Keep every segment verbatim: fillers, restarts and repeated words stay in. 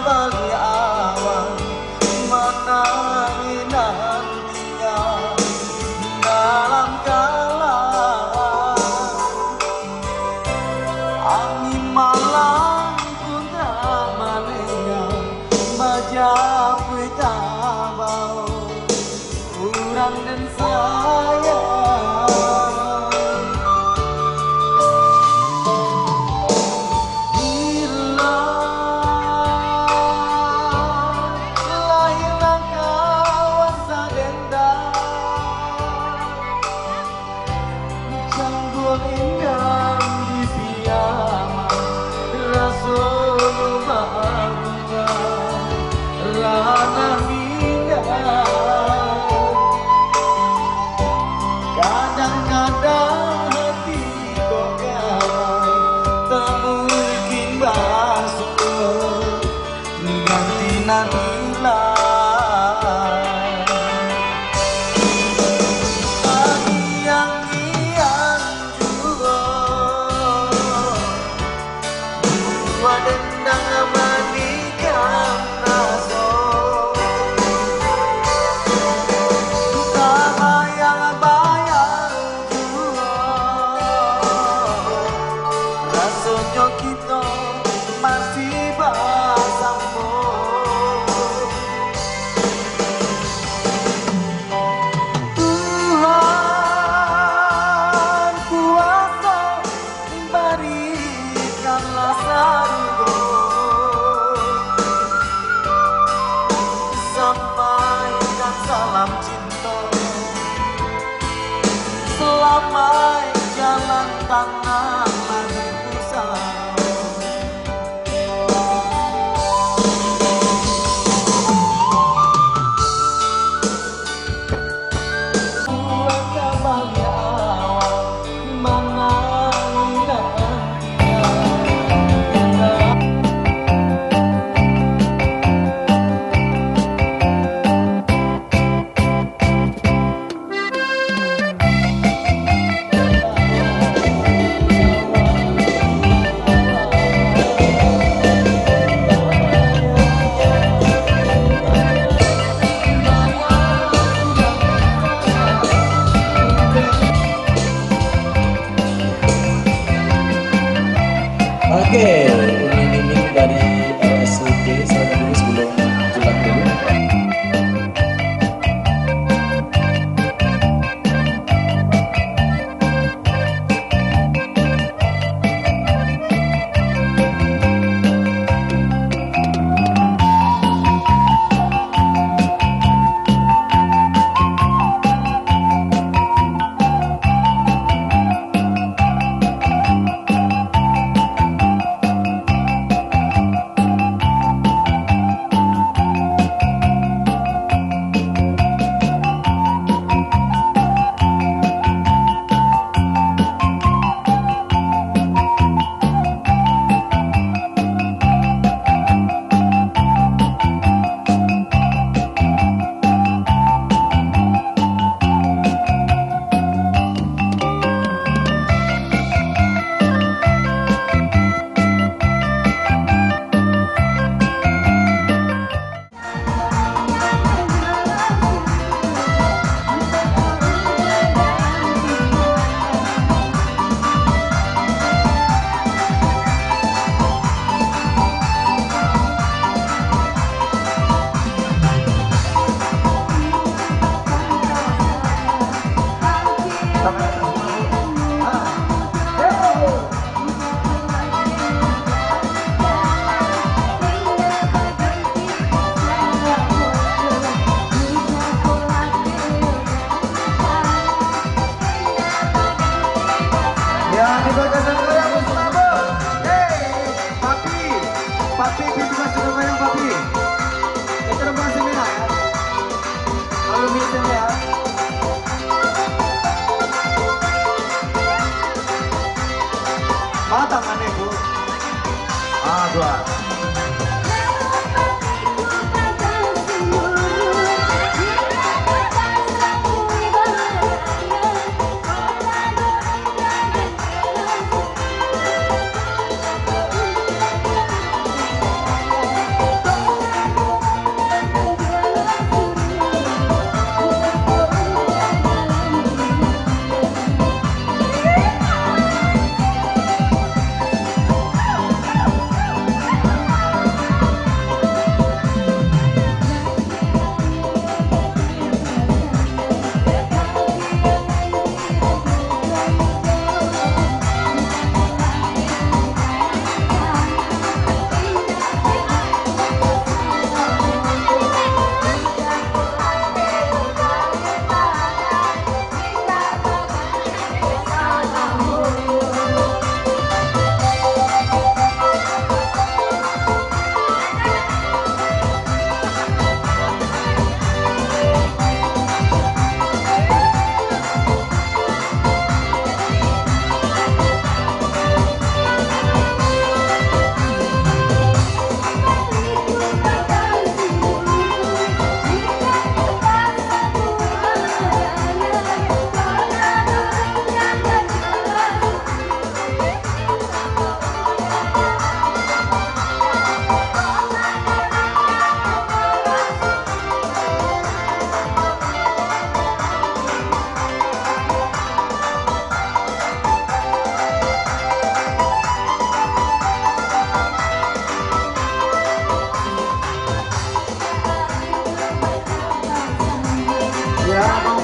Baliak awak manari nan tingga dalam kalam. Angin malang pun tak manengah, bajapuik tabao. Urang den sayang. Hilang, lah hilang kawan sadendam. Cangguang indak dipiaman, raso baruah ranah minyak. Kadang-kadang hati kok kawan, tak mungkin basuo. Ganti nan hilang. Angiang-ngiang juo, buah dendang manikam raso. Tabayang-bayang juo, rasonyo kito masih basamo. Tuhan kuaso, barikanlah sarugo. Sampaikan salam cinta. Salamaik jalan tanah Madinah.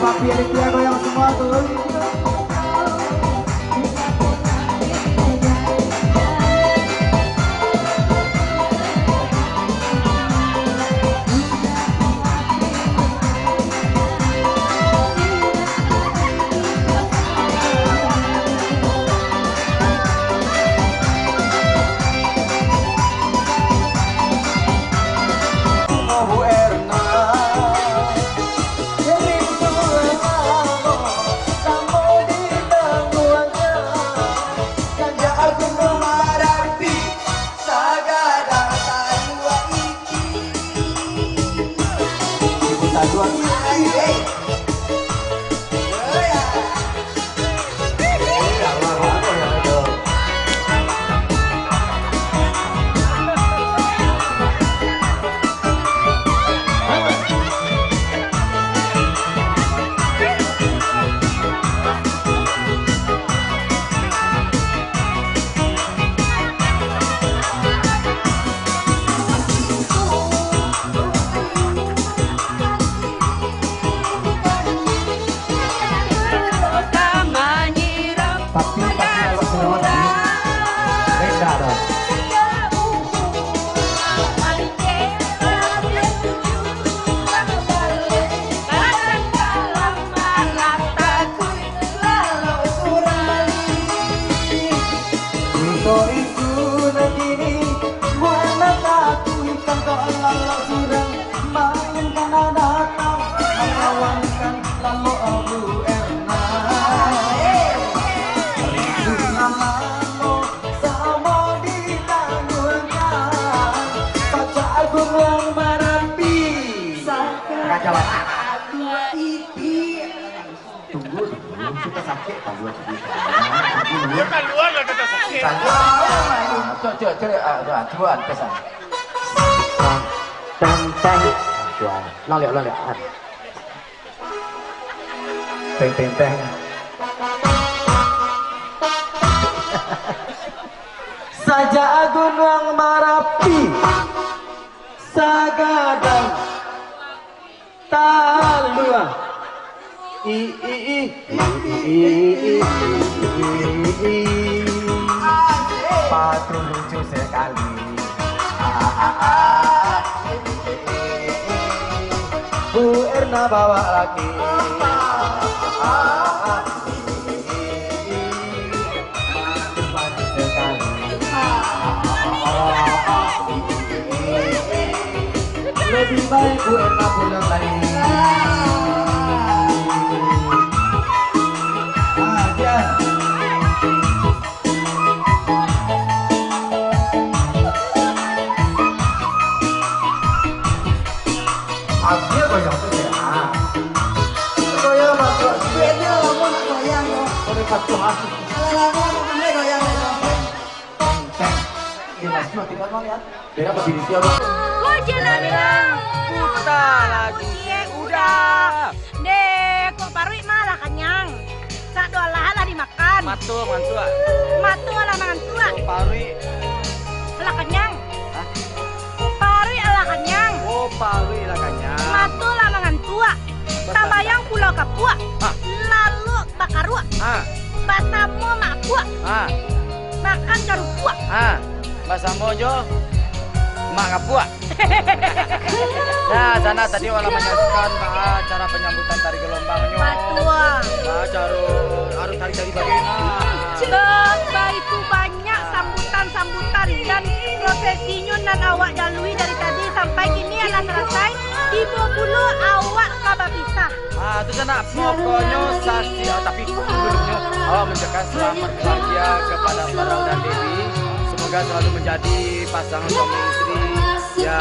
Tapi ada dia goyang semua tu. Tapi, tapi awak Sarawak ni beda dah. Minto iku nan kini, buek mataku hitam kok lalok surang. Main kana datang, melawankan lalok Abu Erna. Rindu nan lamo, samo ditangguangkan, pacak Gunuang Marapi. Kacau. Dua itik. Tunggu dulu, kita sakit, tunggu dulu. Tunggu dulu. Keluar lah kata sakit. Tunggu. Cok, cok, cok, ah, tuan, tuan, pesan. Tang, tang, tang. Tuan, ulang liak, ulang liak. Ah. Teng, teng, teng. Sajak Gunuang Marapi, sagadang Talua. I, i, i. Patuh lucu sekali. Bu Erna bawa laki. Lebih baik Bu Erna pulang lagi. Ah, dia. Abis goyang tu sehat. Goyang masuk. Beda lamo nak goyang tu. Boleh patuh ah. Alah, lamo nak pandai goyang tu. Teng, teng. Dia masih mati kan, Bang, ya? Beda apa diri dia, Bang? Hujan amirang, putar lagi udah. Deh, kok paruik mah lah kanyang. Sak doh alah lah dimakan. Mato mangantuak. Mato alah mangantuak. Kok paruik. Alah kanyang. Hah? Paruik alah kanyang. Oh, paruik lah kanyang. Mato lah mangantuak. Basambayang pulau kapuak. Hah? Lalok bakaruak. Hah? Basamo mak puak. Hah? Makan karupuak. Hah? Basamo jo mak kapuak. Nah, sanak tadi awak lah manyaksikan, ah, cara panyambutan tari galombangnyo. Batua. Ah, caro harus tari-tari bagaimana? Baitu banyak sambutan-sambutan dan prosesinyo nan awak lalui dari tadi sampai kini alah salasai, tibo pulo awak ka bapisah. Ah, tu sanak, pokoknyo sasi, ah, tapi sebelumnyo, awak mengucapkan selamat bahagia kepada Farel dan Devi. Semoga selalu menjadi pasangan suami istri. Ya.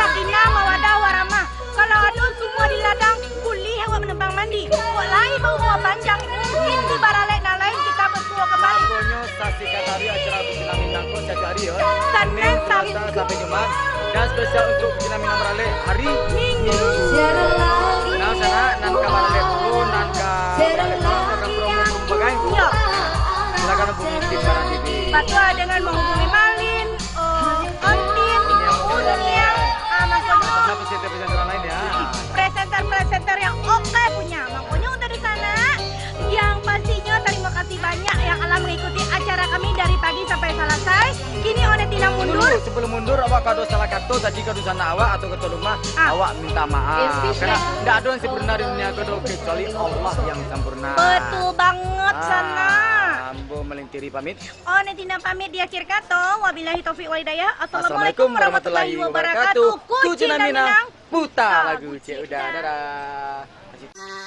Sakinah, mawadah, warahmah. Kalau ado sumua di ladang, buliah awak manumpang mandi. Kok lai baumua panjang, mungkin di baralek nan lain kita bersuo kembali. Pokoknyo, saksikan tari acara Bujinami Nangko satiap hari, yo. Senin, Selasa, sampai Jumat. Dan spesial untuk Bujinami nan baralek hari Minggu. Nah, sanak, nan ka baralek dulu, nan ka baralek dulu, nan ka promo-promo bagai. Yo. Silakan hubungi tim Barang T V. Batua dengan menghubungi Malin, eh, Ontin, Uniang, ah, maksudnya presenter-presenter lain, ya. Presenter-presenter yang oke punya, makanya Yo, sebelum mundur, awak kalau salah kato tadi, kalau sanak awak atau kato lemah, Ah. awak minta maaf. Yes, yes, Karena yes. ndak ado yang sempurna di dunia ko doh, kecuali Allah yang sempurna. Betul banget, Ah, sanak. Ambo Malin Tiri pamit. Oh, Netina pamit di akhir kato. Wabillahi taufiq wal hidayah. Assalamualaikum warahmatullahi wabarakatuh. Kucing Minang, puta lagu Cik Uda. Dadah.